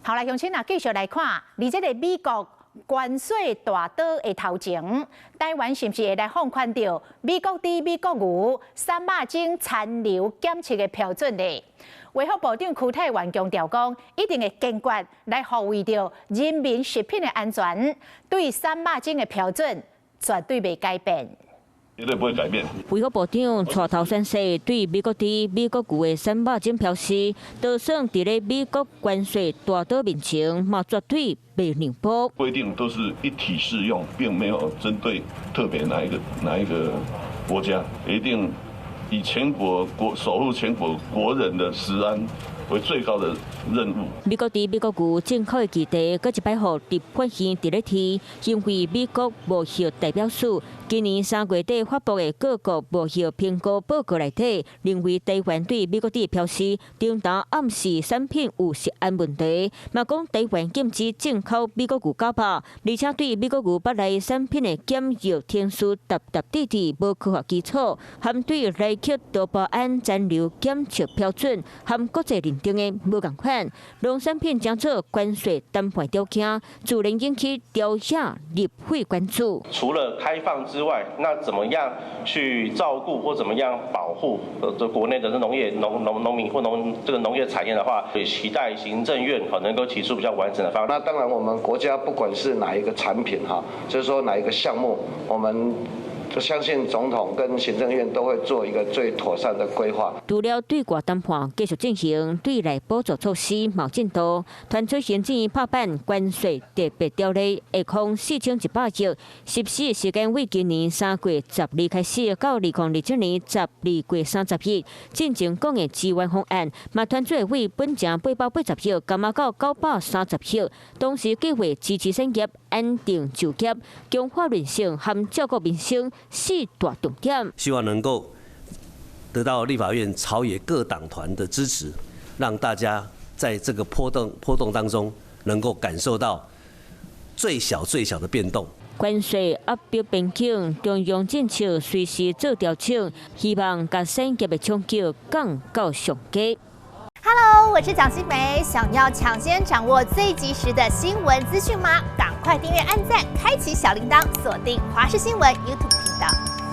好來，鄉親啊，繼續來看，佇這個美國關稅大刀的頭前，台灣是毋是會來放寬著美國豬、美國牛瘦肉精殘留檢測的標準呢？衛福部長邱泰源強調講，一定會堅決來護衛著人民食品的安全，對瘦肉精的標準絕對袂改變。絕對不會改變。衛福部長帶頭宣誓，對美國豬、美國牛的瘦肉精標示，就算佇咧美國關稅大刀面前，嘛絕對袂讓步。規定都是一體適用，並沒有針對特別哪一個國家，一定以全國國守護全國國人的食安為最高的任務。美國豬、美國牛進口的議題，閣一擺予立法院佇咧提，因為美國貿易代表處今年3月底發布的各國貿易評估報告內底，認為台灣對美國豬標示，頂當暗示產品有食安問題，嘛講台灣禁止進口美國牛絞肉，而且對美國牛腹內產品的檢疫程序沓沓疊疊無科學基礎，含對萊克多巴胺殘留檢測標準含國際認定的無仝款，農產品將做關稅談判條件，自然引起朝野立委關注。除了開放之外，那怎麼樣去照顧或怎麼樣保護這國內的農業、農民或農這個農業產業的話，也期待行政院可能夠提出比較完整的方案。那當然，我們國家不管是哪一個產品哈，就是說哪一個項目，我們就相信總統跟行政院都會做一個最妥善的規劃。除了對外談判繼續進行，對內補助措施嘛有進度，團出行政院拍板關稅特別條例，下空4100億，實施時間為今年3月12開始，到2027年12月31。進前講的支援方案，嘛團出為本前880億，加碼到930億，同時計劃支持產業安定就業、強化韌性和照顧民生四大重點。希望能夠得到立法院朝野各黨團的支持，讓大家在這個波動當中，能夠感受到最小最小的變動。關稅壓迫邊境，中央政策隨時做調整，希望共產業的衝擊降到上低。 Hello，我是蔣新梅，想要搶先掌握最及時的新聞資訊嗎？趕快訂閱、按讚、開啟小鈴鐺，鎖定華視新聞 YouTube 頻道。